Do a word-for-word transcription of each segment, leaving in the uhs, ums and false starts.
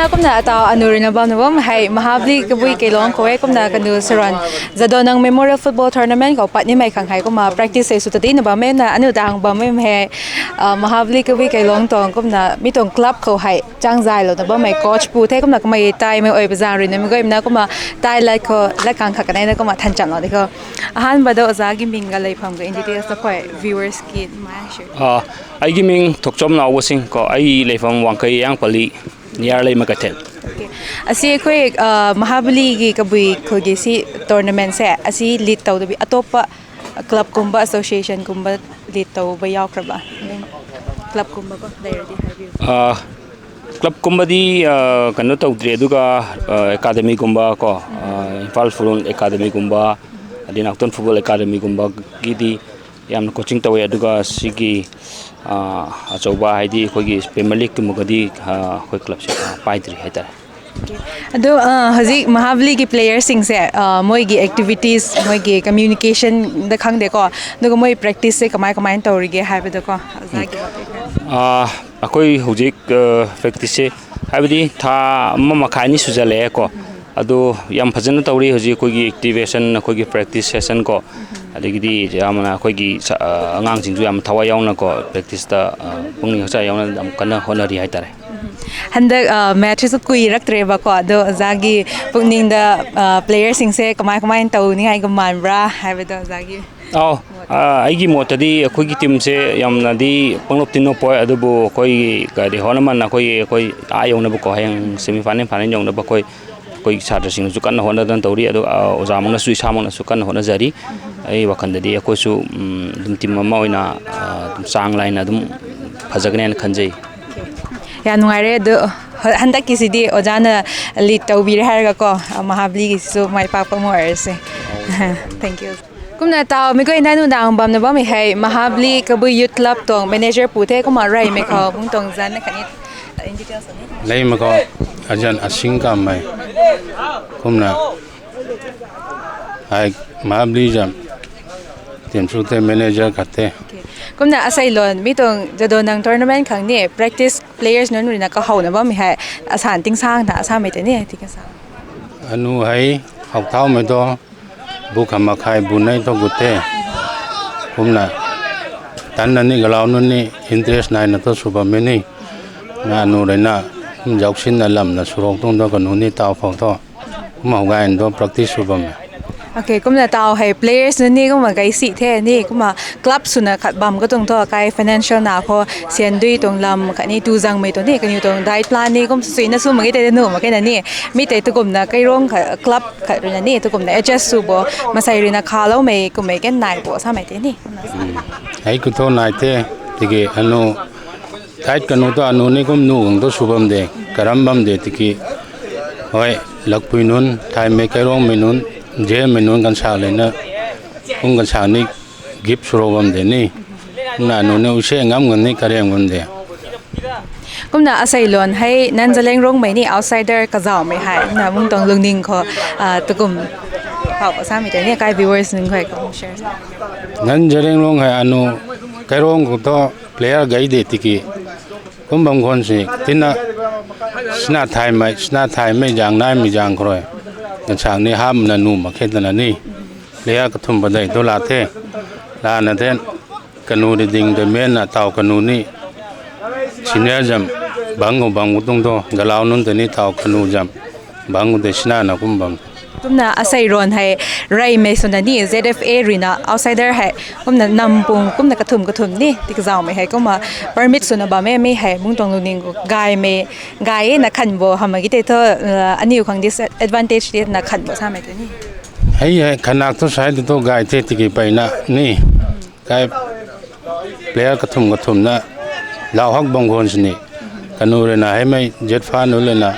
Kumna ataw anu rui na bam na bam hei Mahabali Kabui Keilong khou e, kumna kanu Saron Jadonang Memorial Football Tournament khou pat nimei khang hei kumna practice hei sw ta di na bam e na anu dang bam e hei, ah, Mahabali Kabui Keilong tuang kumna mi tuang club khou hei chang zay lou na bam hei coach pu the kumna kamei tai mei oi bazang rui na mi goi na kumna tai lat khou lat kang khat kanei na kumna than cham lou di khou. Ahan ba do oza ki ming ga lei pham ga in details ta khoi viewers ki mai share. Ah, ai ki ming Thokchom Nau Wasing ko, ai lei pham Wangkai Yang Pali. Niar lei ma ka then. Okay. Asi khoi, ah, Mahabali ki kabui khou ki si tournament se asi lead tau da bi atop pa club kumba association kumba lead tau ba yau kra ba. Club kumba ko dai ra di hai bi. Ah, club kumba di, ah, kanu tau dre du ka, ah, academy kumba ko, ah, Imphal Football Academy kumba, adi Nakton Football Academy kumba ki di yamna coaching tau e, aduga sigi, ah, achou ba hei di khoi ki Premier League tumba ka di, ah, khoi club se, ah, pai tri hei ta. Okay. Adu, ah, hajik Mahabali ki player sing se, ah, moi ki activities, moi ki communication da khang de ko. Aduga moi practice se kamai kamai tau ri ge hai ba da ko. Aza ki. Ah, akhoi hujik, ah, practice se. Hai ba di tha ma makhai ni sw za le ko. Adu yam phajana tau ri hujik khoi ki activation, khoi ki practice session ko. Adigi di yamna khoi ki sa, ah, angang sing zu yam thawa yau na ko practice ta, ah, pung ni sa yau na dam kana hona ri hai ta re. Handak, ah, match su kui rak tre ba ko, do zagi pukning da, ah, player sing se kamai kamai tau ni ngai kaman bra, hai ba do zagi. Au, ah, aigi mo ta di, akhoi ki team se yamna di panglop tin no poi, adubu khoi ka di hona man na khoi, khoi ai yong na ba ko heng semi final final yong na ba khoi, khoi sa ta sing zu kan hona dan tau ri, adu, ah, oza mang na sui sa mang na su kan hona za ri. Ai wakan da di, akhoi su, um, dum team ma ma na, ah, dum sang lai na dum phajak ne na khan jai. Ya, nungai re, do, handak ki si di, oza na lead tau bi re har ga ko, ah, Mahabali ki su mai pak pa mo ar se. Thank you. Kumna tau, mi ko inai nu dang bam na bam mi hei, Mahabali Kabui Youth Club tuang manager pu the, kumna rei mei khou, bung tuang zan na kani, in details ni. Lei mei khou, azan asing kam mei. Kumna, ai, Mahabali zam, team su the manager khat the. Okay. Kumna asai lon, mi tuang Jadonang tournament khang ni, practice players nunc rui na kahou na bam mi hei, asan ting sang na, asan mei te ni, ting sang. Anu hei, hau thau mei to, bu kham makhai bu nei tho gut the. Kumna, tan na ni galau nunc ni interest nai na tho sw bam e ni. Na anu rui na, kum zauc sin na lam na surok tuang tho kanu ni tau phou tho. Kum hau gay na tho practice sw bam e. Okay, kumna tau hei players nunc ni kumna gay si the ni, kumna club swna khat bam ka tuang tho, kai financial na khou, sian dui tuang lam, khatni tu zang mei tuang ni, kaniw tuang diet plan ni, kum sui na sw mak ge te nu mak ge na ni, mi tei tu kumna kai rong kha, club khat rui na ni, tu kumna adjust sw bo, masai rui na kha lou mei, kum mei ken nai bo, sa mei te ni. Hei ku tho nai the, tiki anu, diet kanu tho anu ni kum nu gang tho sw bam de, karam bam de, tiki, hoi, lakpui nunc, thaymei kairongmei nunc, zemei nunc kan sa le na, kum kan sa ni, gift sw rou bam de ni. Kumna anu ni use ngam ngan ni karem ngan de. Kumna asei lon hei nan Zeliangrong rongmei ni outsider kazauhmei hei. Kumna mung tuang lungning khou, ah, tukum. Hau pa samei tei ni kai viewers nunc khou hei kum share. Nan Zeliangrong hei anu kairong khou tho player gay de tiki. Kum bam khwan si tina sina thaymei, sina thaymei zang naimei zang khou rui. Kan sang ni ham na nu mak khe tana ni. Player kathum padeih thu la the. Lana the kanu ri ding de men na taw kanu ni. Senior zam bang khou bang khou tung tho, galau nunc tei ni taw kanu zam bang khou tei sina na kum bam. Kumna asei ron hei reymei swna ni Z F A rui na outsider hei kumna nampung kumna kathum kathum ni tikzaumei hei kumna permit swna bam e mi hei mung tuang lungning khou gaymei gay e na khan bo hamh mak ge tei thu, uh, aniw khang disadvantage ti na khan bo samei tei ni. Hei hei khanak thu sai tu thu gay the tiki peyna ni. Kai player kathum kathum na lau hak bang khwan sini. Kanu rui na hei mei Z F A nu le na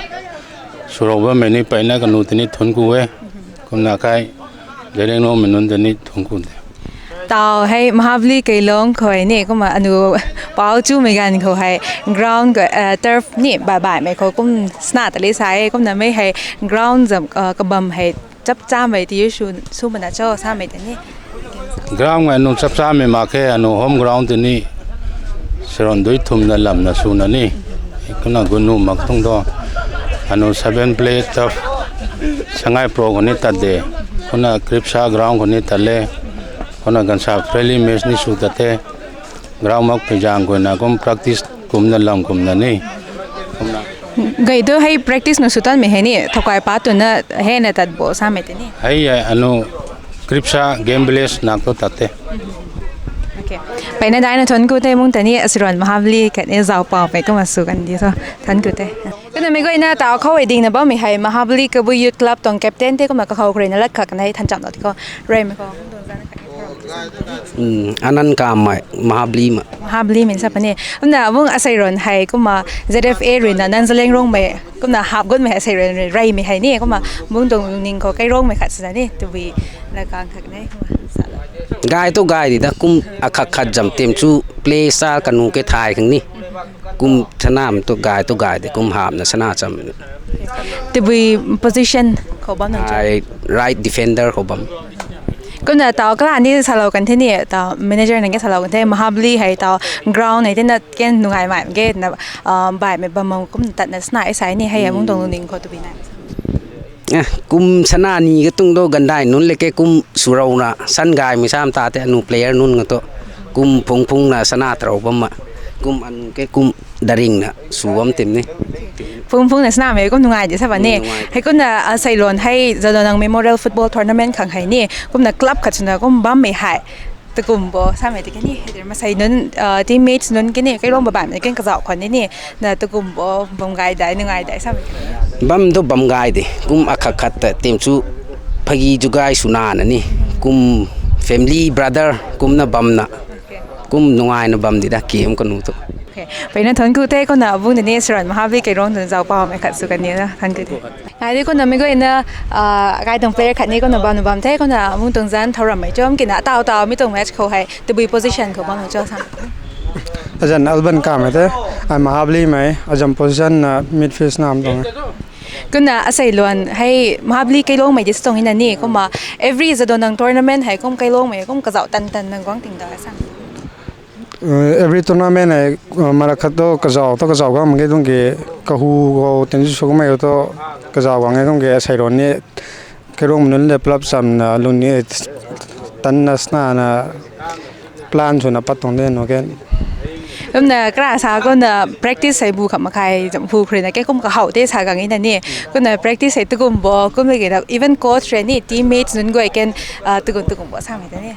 sw rou bammei ni peyna kanu tei ni thun ku e. Kumna kai Zeliangrongmei nunc tei ni thun ku de. Taw hei Mahabali Keilong khou ni kumna anu pau chumei ganv khou hei ground khou, eh, turf ni bai baimei khou kum sna ta le sa e kumna mei hei ground zam, eh, kabam hei chap chamei ti sw, sw mana cho samei tei ni. Ground hei anu chap chamei mak khe anu home ground tei ni. Saron dui thum na lam na sw na ni. Kumna gun nu mak tung tho. Anu seven play turf Sangai Pro khou ni tat de. Kumna Kripsa ground khou ni tat le. Kumna gansa friendly match ni sw tat the. Ground mak pui zaeng khou na kum practice kumna lam kumna ni. Kumna Gay tu hei practice nu sw tanmei hei ni, thokai pa twna hei na tat bo samei tei ni. Hei e anu Kripsa Game Village nak tu tat the. Okay. Peyna daina thuanc ku the mung tani asiron Mahabali khatni zaupaumei kumna sw kan di so. Thuanc ku the. Kumna mei guayna tau khou e dingna bammei hei Mahabali Kabui Youth Club tuang captain the kumna kakhou khou rui na lat khat kanei than cham lo ti khou. Reymei khou. Hmm, Anand Kamei, Mahabali ma. Mahabali mei sa pani. Kumna mung aseiron hei kumna Z F A rui na Nan Zeliangrongmei kumna hap gunmei hei aseiron rui reymei hei ni kumna mung tuang ning khou kairongmei khat sina ni tabui na kang khat nei kumna sa lo. Gay tu gay di da kum akhak khat zam tim chu play style kanu ke thay khang ni. Kum thanam tu gay tu gay de kum hapna sana cham. Tabui position khou bam nang chu. Ai right defender khou bam. Kumna tau kala ni salou kan the ni, tau manager nang ke salou kan the, Mahabali hei tau ground hei tina ken nungai mai ge na, ah, baihmei bam kum tatna sana e sai ni hei mung tuang lungning khou tabui na. Eh, kum sana ni katung do gandai nunc le ke kum swrou na san gaymei sam ta te anu player nunc nga tu kum phung phung na sana tarou bam ma. Kum anu ke kum daring na sw bam tim ni. Phung phung na sana mei kum nungai di sa ba ni. Hmm, nungai. Hei kumna, ah, Seilon hei Jadonang Memorial Football Tournament khang hei ni. Kumna club khat swna kum bammei hei. Takum bo samei ti kan ni. Hei masei nunc, ah, teammates nunc kan ni kairong ba bammei kan kazauh khwan ni ni. Na takum bo bam gay dai nungai dai samei. Bam tu bam gay de. Kum akhak khat ta tim chu phagi jugai suna na ni. Kum family brother kumna bam na. Kum nungai na bam di da kum kanu tu. Okay. Peyna thuanc ku the kumna abung de ni asiron Mahabali kairong twna zaupaumei khat sw kan ni na. Thuanc ku the. Ngai di kumna mei guayna, ah, kai tuang player khat ni kumna bam na bam the kumna mung tuang zan thau rammei chom kina tau tau mi tuang match khou hei tabui position khou bam na cho sam. Azan Alban Kamei the, ai Mahabali mei, azam position na midfield nam tuang. Kumna aseiluan hei Mahabali kailongmei di sa tuang ina ni kumna every Jadonang tournament hei kum kailongmei kum kazauh tan tan nang guang ting da sam. Uh, every tournament hei, uh, marak khat tu kazauh tu kazauh gang mak ge tuang ki kahu khou tin sw kamei tu kazauh gang e tuang ki aseiluan ni kairong nunc le plap cham na lun ni tan na sana na plan swna pat tuang de nu ken. Kumna kara sa kumna practice hei bu khat makhai zam hu khre na ke kum kahow te sa gang ina ni. Kumna practice hei takum bo kum le ke na even coach re ni teammates nunc guay ken, ah, takum takum bo samei ta ni.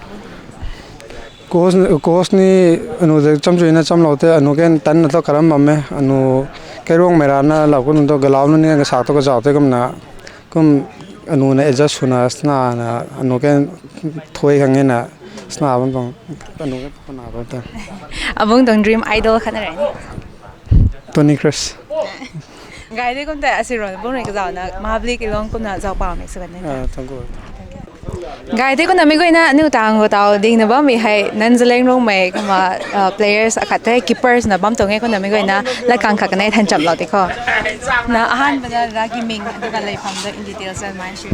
Coach, coach ni anu de cham chu ina cham lou te anu ken tan na tu karam bam e anu kairongmei rana lou kum tu galau nunc ni kasa tu kazauh te kumna kum anu na adjust swna sana na anu ken thui khang e na sana bam tuang anu ken puna bam tuang. Abung tuang dream idol khat na re ni. Toni Kroos. Gay di kumta asiron bung rui kazauh na Mahabali kailong kumna zaupaumei sw kan ni. Ah, thank you. Gay di kumna mei guayna aniu tang khou tau dingna bammei hei Nan Zeliangrongmei kumna, ah, players akhat the keepers na bam tuang e kumna mei guayna lat kang khat kanei than cham lo ti khou. Na ahan bana ragi ming aduga leifam da in details and mind share.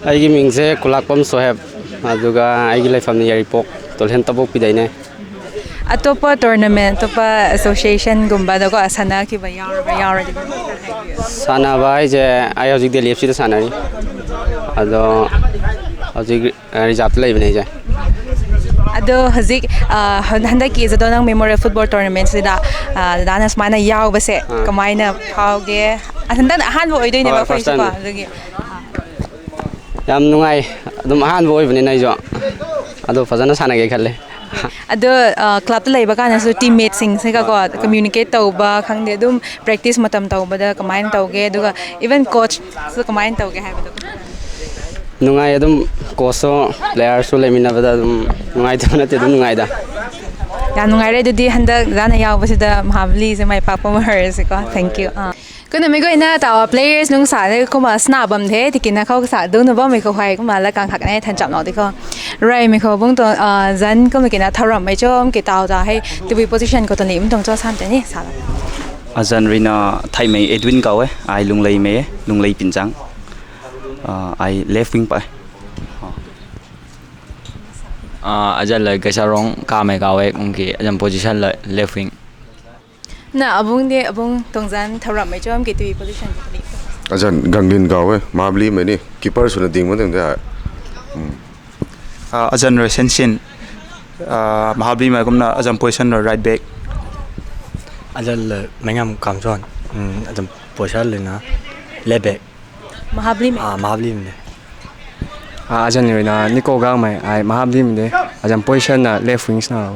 ꯑꯩꯒꯤ ꯃꯤꯡꯁꯦ ꯈꯨꯂꯥꯛꯄꯝ ꯁꯣꯍꯦꯕ, ꯑꯗꯨꯒ ꯑꯩꯒꯤ ꯂꯩꯐꯝꯅ ꯌꯥꯏꯔꯤꯄꯣꯛ, ꯇꯣꯜꯍꯦꯟ ꯇꯕꯣꯛꯄꯤꯗꯩꯅꯦ꯫ ꯑꯇꯣꯞꯄ tournament, ꯑꯇꯣꯞꯄ association ꯒꯨꯝꯕꯗꯀꯣ ꯁꯥꯟꯅꯈꯤꯕ ꯌꯥꯎꯔꯕ꯭ꯔꯥ? ꯌꯥꯎꯔꯗꯤ ꯑꯗꯨꯝ ꯈꯔ ꯍꯥꯏꯕꯤꯌꯣ꯫ ꯁꯥꯟꯅꯕ ꯍꯥꯏꯁꯦ ꯑꯩ ꯍꯧꯖꯤꯛ ꯗꯦꯜꯂꯤ ꯑꯦꯐ ꯁꯤꯗ ꯁꯥꯟꯅꯔꯤ꯫ ꯑꯗꯣ ꯍꯧꯖꯤꯛ, ꯑ, ꯔꯤꯖꯥꯔꯚꯇ ꯂꯩꯕꯅꯦ ꯑꯩꯁꯦ꯫ ꯑꯗꯣ ꯍꯧꯖꯤꯛ, ꯑ, ꯍꯟ-, ꯍꯟꯗꯛꯀꯤ Jadonang Memorial Football Tournament ꯁꯤꯗ, ꯑ, ꯗꯗꯥꯅ ꯁꯨꯃꯥꯏꯅ ꯌꯥꯎꯕꯁꯦ ꯑꯥ꯫ ꯀꯃꯥꯏꯅ ꯐꯥꯎꯒꯦ? ꯍꯟꯗꯛꯅ ꯑꯍꯥꯟꯕ ꯑꯣꯏꯗꯣꯏꯅꯦꯕ ꯍꯣꯏ, first ꯑꯩꯈꯣꯏꯁꯨꯀꯣ, time꯫ ꯑꯗꯨꯒꯤ꯫ ꯌꯥꯝ ꯅꯨꯡꯉꯥꯏ꯫ ꯑꯗꯨꯝ ꯑꯍꯥꯟꯕ ꯑꯣꯏꯕꯅꯤꯅ ꯑꯩꯁꯨ ꯑꯗꯣ ꯐꯖꯅ ꯁꯥꯟꯅꯒꯦ ꯈꯜꯂꯦ꯫ ꯑꯗꯣ, ꯑ, clubꯇ ꯂꯩꯕ ꯀꯥꯟꯗꯁꯨ teammatesꯁꯤꯡꯁꯤꯒꯀꯣ communicate ꯇꯧꯕ ꯈꯪꯗꯦ, ꯑꯗꯨꯝ practice ꯃꯇꯝ ꯇꯧꯕꯗ ꯀꯃꯥꯏꯅ ꯇꯧꯒꯦ? ꯑꯗꯨꯒ even coachꯁꯨ ꯀꯃꯥꯏꯅ ꯇꯧꯒꯦ ꯍꯥꯏꯕꯗꯣ? ꯅꯨꯡꯉꯥꯏ ꯑꯗꯨꯝ, coachꯁꯨ playerꯁꯨ ꯂꯩꯃꯤꯟꯅꯕꯗ ꯑꯗꯨꯝ ꯅꯨꯡꯉꯥꯏꯇꯕ ꯅꯠꯇꯦ, ꯑꯗꯨꯝ ꯅꯨꯡꯉꯥꯏꯗ꯫ ꯌꯥꯝ ꯅꯨꯡꯉꯥꯏꯔꯦ ꯑꯗꯨꯗꯤ ꯍꯟꯗꯛ ꯗꯗꯥꯅ ꯌꯥꯎꯕꯁꯤꯗ ꯃꯍꯥꯕꯂꯤꯁꯦ ꯃꯥꯏ ꯄꯥꯛꯄ ꯑꯃ ꯑꯣꯏꯔꯁꯤꯀꯣ꯫ Thank you꯫ ꯑꯥ꯫ ꯀꯨꯟꯅꯃꯤꯒ ꯑꯣꯏꯅ ꯇꯥꯎ players ꯅꯨꯡ ꯁꯥꯗꯦ ꯀꯨꯝꯕ ꯁꯅꯥꯕꯝ ꯊꯦ, ꯇꯤꯀꯤꯅ ꯈꯧ ꯁꯥ ꯑꯗꯨꯅ ꯕꯝꯃꯤ ꯈꯧ ꯍꯥꯏ ꯀꯨꯝꯕ ꯂꯀꯥꯡ ꯈꯛꯅꯦ ꯊꯟ ꯆꯞꯅꯧꯗꯤ ꯈꯣ꯫ ꯔꯥꯏꯃꯤ ꯈꯣ ꯕꯨꯡ ꯇꯣ, ꯑ, ꯖꯟ ꯀꯨꯝꯕ ꯀꯤꯅ ꯊꯧꯔꯝꯃꯩ ꯆꯣꯝ ꯀꯤ ꯇꯥꯎ ꯇꯥ ꯍꯥꯏ ꯇꯨꯕꯤ position ꯈꯣ ꯇꯣ ꯂꯤ ꯃꯇꯣꯡ ꯆꯣ ꯁꯥꯟ ꯇꯦꯅꯤ ꯁꯥꯂ꯫ ꯑꯖꯟ ꯔꯤꯅ ꯊꯥꯏꯃꯩ ꯑꯦꯗꯋꯤꯟ ꯀꯧꯋꯦ꯫ ꯑꯩ ꯂꯨꯡꯂꯩꯃꯩ, ꯂꯨꯡꯂꯩ ꯄꯤꯟꯆꯥꯡ꯫ ꯑ, ꯑꯩ left wing ꯄꯥꯏ꯫ ꯑ꯫ ꯑ, ꯑꯖꯟ ꯂꯩ ꯒꯩꯁꯥꯔꯣꯡ ꯀꯥꯃꯩ ꯀꯧꯋꯦ, ꯀꯨꯝꯀꯤ ꯑꯖꯟ position ꯂꯩ left wing꯫ ꯅ ꯑꯕꯨꯡꯗꯤ, ꯑꯕꯨꯡ ꯇꯣꯡꯖꯟ ꯊꯧꯔꯝꯃꯩ ꯆꯣꯝ ꯀꯤ ꯇꯨꯕꯤ position ꯈꯣ ꯇꯣ ꯂꯤ Azan Ganglin kaw e, Mahabali mei ni keeper swna ding mak ding de. Ah, azan rui Sensin, ah, Mahabali mei kumna azan position rui right back. Azan le Mengam Kamson, azan position lina left back. Mahabali mei. Ah, Mahabali mei de. Azan ruina Niko Gangmei, ai Mahabali mei de. Azan position na left wings na.